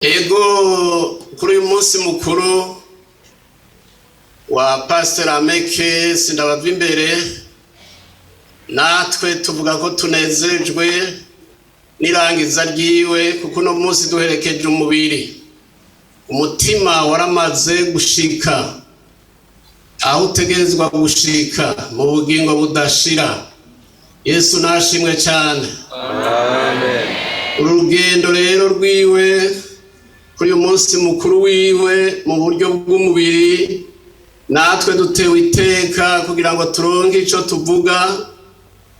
Ego, kuri uyu munsi mukuru wa Pasiteri Ameke sindabava imbere, natwe tuvuga ko tunezejwe n'irangiza ryiwe, kuko uno munsi duherekeje umubiri, umutima waramaze gushika aho utegerezwa gushika mu bugingo budashira. Yesu nashimwe cyane. Amen. Urugendo rero rwiwe kuri uyu munsi mukuru wiwe mu buryo bw'umubiri, natwe dutewe iteka kugira ngo turonke ico tuvuga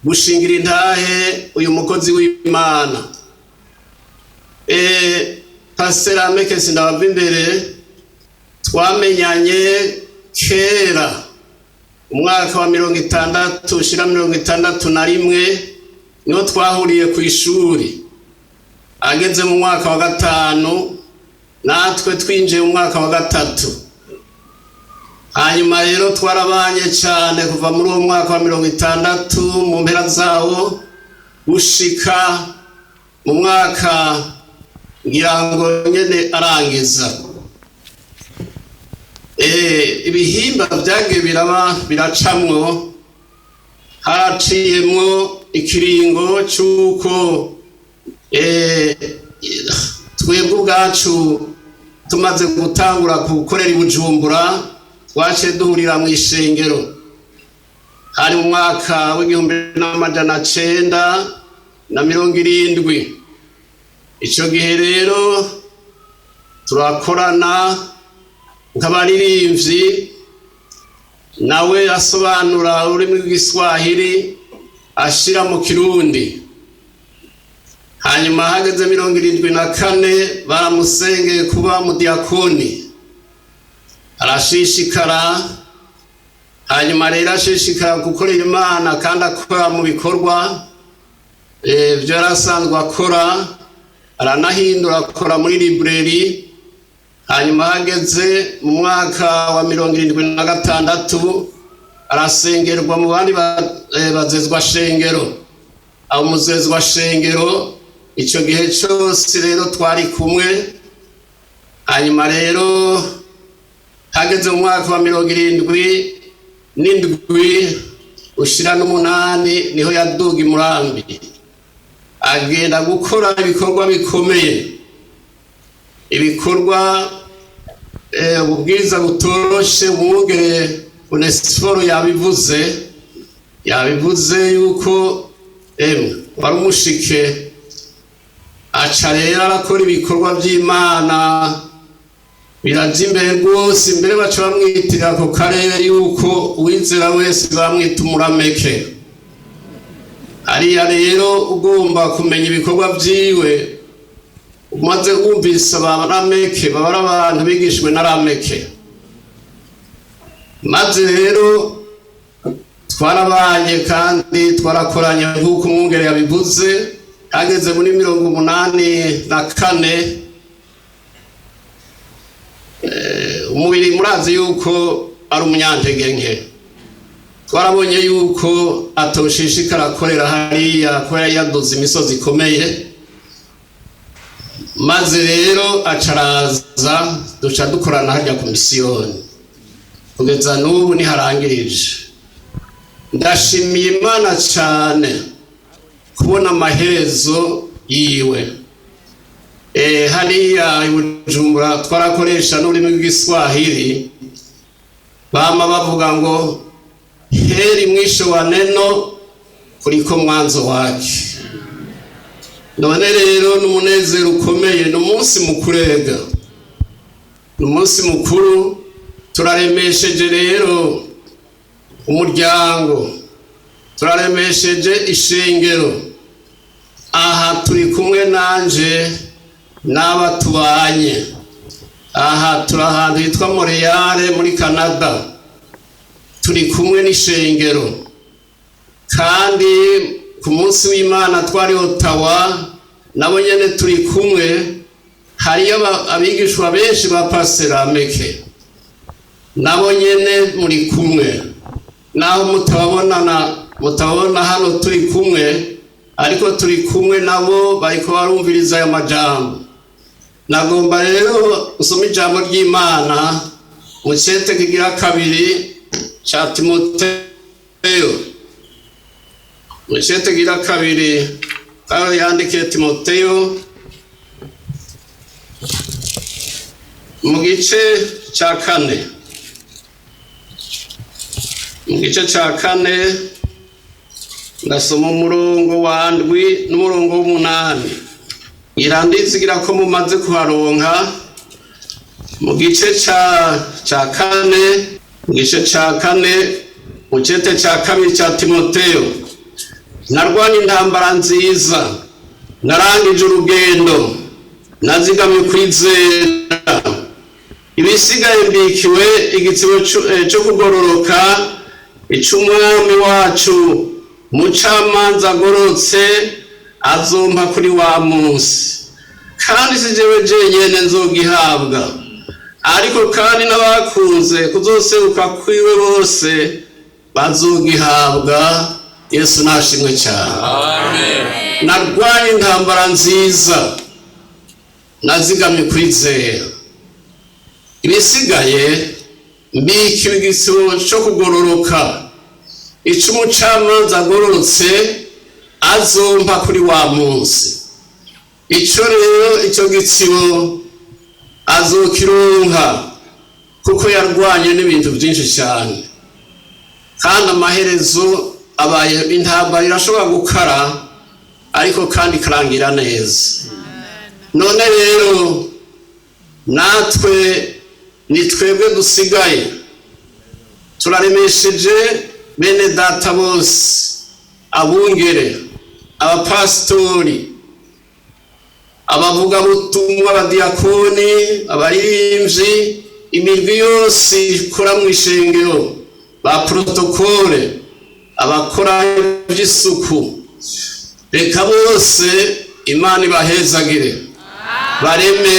gushingira intahe uyu mukozi w'Imana. Pasiteri Ameke sindabava imbere, twamenyanye kera umwaka wa 60 ushira 61, niho twahuriye ku ishuri, ageze mu mwaka wa gatanu, natwe twinjiye mu mwaka wa gatatu. Hanyuma rero twarabanye cyane kuva muri uwo mwaka wa 60 mu mpera zawo gushika mu mwaka ngira ngo nyene arangiza. Ibihimba byagiye biraba biracamwo, haraciyemwo ikiringo c'uko twebwe ubwacu tumaze gutangura gukorera i Bujumbura, twaciye duhurira mu ishengero. Hari mu mwaka w'1970. Ico gihe rero turakorana nk'abaririmbyi, nawe asobanura ururimi rw'Igiswahili ashira mu Kirundi. Hanyuma hageze 74 baramusengeye kuba mudiyakoni, arashishikara. Hanyuma rero ashishikara gukorera Imana kandi akora mu bikorwa byo yari asanzwe akora, aranahindura akora muri librairie. Hanyuma hageze mu mwaka wa 76 arasengerwa mu bandi bazezwa shengero, abo muzezwa shengero. Ico gihe cose rero twari kumwe. Hanyuma rero hageze mu mwaka wa 77 ushira n'umunani, niho yaduga imurambi agenda gukora ibikorwa bikomeye, ibikorwa ububwiriza butoroshe. Umwungere Onesiforo yabivuze yuko emwe wari umushike. Aca rero arakora ibikorwa by'Imana biraja imbere rwose, imbere baca bamwitirira ako karere yuko uwizera wese bamwita umurameke. Hariya rero ugomba kumenya ibikorwa vyiwe, umaze wumvise abarameke baba ari abantu bigishijwe na Rameke. Maze rero twarabanye kandi twarakoranye nk'uko umwungere yabivuze. Hageze muri 84, umubiri murazi yuko ari umunyantege nke, twarabonye yuko atoshishikara akorera hariya kubera yaduze imisozi ikomeye. Maze rero acaraza duca dukorana harya ku misiyoni kugeza n'ubu niharangirije. Ndashimiye Imana cyane kubona amaherezo yiwe. Hariya i Bujumbura twarakoresha n'ururimi rw'Igiswahili, bama bavuga ngo heri mwisho wa neno kuliko mwanzo wake. None rero n'umunezero ukomeye, ni umunsi mukuru, ega ni umunsi mukuru. Turaremesheje rero umuryango, turaremesheje ishengero. Aha turi kumwe nanje n'aba tubanye aha, turi ahantu hitwa Montreal muri Canada, turi kumwe n'ishengero. Kandi ku munsi w'Imana twari Ottawa, nabo nyene turi kumwe. Hariyo abigishwa benshi ba Pasiteri Ameke, nabo nyene muri kumwe, naho mutababonana, mutababona hano turi kumwe, ariko turi kumwe nabo, bariko barumviriza ayo majambo. Nagomba rero usome ijambo ry'Imana mu cete kigira kabiri ca Timoteyo. Mu cete kigira kabiri Pawulo yandikiye Timoteyo mu gice ca kane, mu gice ca kane ndasoma umurongo wa ndwi n'umurongo w'umunani. Irandizigira ko mumaze kuharonka. Mu gice ca kane, mu gice ca kane, mu cete ca kabiri ca Timoteyo: narwanye intambara nziza, narangije urugendo, nazigamye kwizera, ibisigaye mbikiwe igitsibo co kugororoka, ic'umwami wacu mucamanza agororotse azompa kuri wa munsi. Kandi si jewe jenyene nzogihabwa, ariko kandi n'abakunze kuzoseruka kwiwe bose bazogihabwa. Yesu nashimwe cyane. Narwanye intambara nziza, nazigamye kwizera, ibisigaye mbikiwe igitsibo co kugororoka, ic'umucamanza agororotse azompa kuri wa munsi. Ico rero, ico gitsibo azokironka kuko yarwanye n'ibintu byinshi cyane, kandi amaherezo abaye intambara irashobora gukara, ariko kandi ikarangira neza. None rero natwe ni twebwe dusigaye, turaremesheje bene data bose, abungere, abapasitori, abavugabutumwa, abadiyakoni, abaririmbyi, imirwi yose ikora mu ishengero, ba protokole, abakora iby'isuku, reka bose Imana ibahezagire, bareme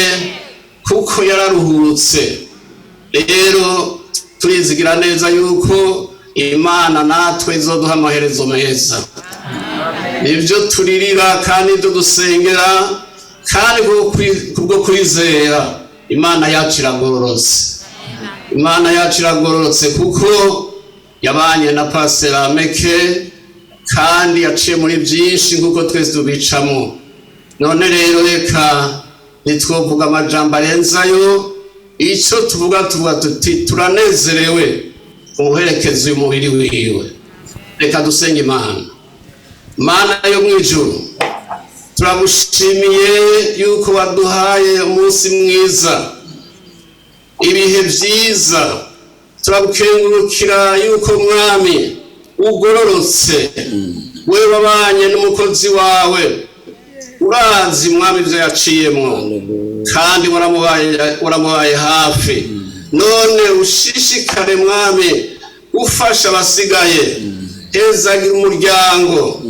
kuko yararuhutse. Rero turizigira neza yuko Imana natwe izoduha amaherezo meza. Nibyo turirira kandi ibyo dusengera, kandi kubwo kwizera Imana yacu iragororotse. Imana yacu iragororotse kuko yabanye na Pasiteri Meke kandi yaciye muri byinshi nk'uko twese tubicamo. None rero reka ntitwovuga amajambo arenzayo. Icyo tuvuga, tuvuga tuti turanezerewe umuherekeza uyu mubiri wiwe. Reka dusenge Imana. Mana yo mu ijuru, turagushimiye yuko waduhaye umunsi mwiza, ibihe byiza. Turagukengurukira yuko, Mwami, ugororotse, we wabanye n'umukozi wawe. Urazi, Mwami, ibyo yaciyemwo, kandi waramubaye hafi. None ushishikare, Mwami, ufasha abasigaye. Hezagira umuryango,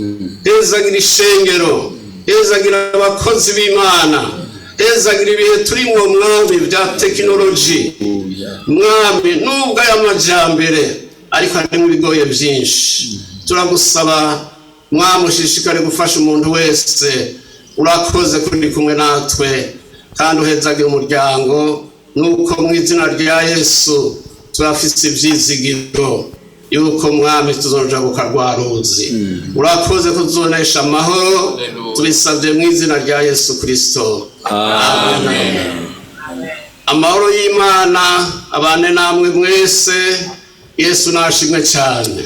hezagira ishengero, hezagira abakozi b'Imana, hezagira ibihe turimwo, Mwami, bya tekinoloji. Mwami, nubwo aya majambere, ariko harimo ibigoye byinshi. Turagusaba, Mwami, ushishikare gufasha umuntu wese. Urakoze kuri kumwe natwe, kandi uhezagira umuryango. Nuko mu izina rya Yesu turafise ibyizigiro yuko, Mwami, tuzojabuka rwa ruzi. Urakoze kuzonesha amahoro. Tubisabye mu izina rya Yesu Kristo, amen. Amahoro y'Imana abane namwe mwese. Yesu nashimwe cyane.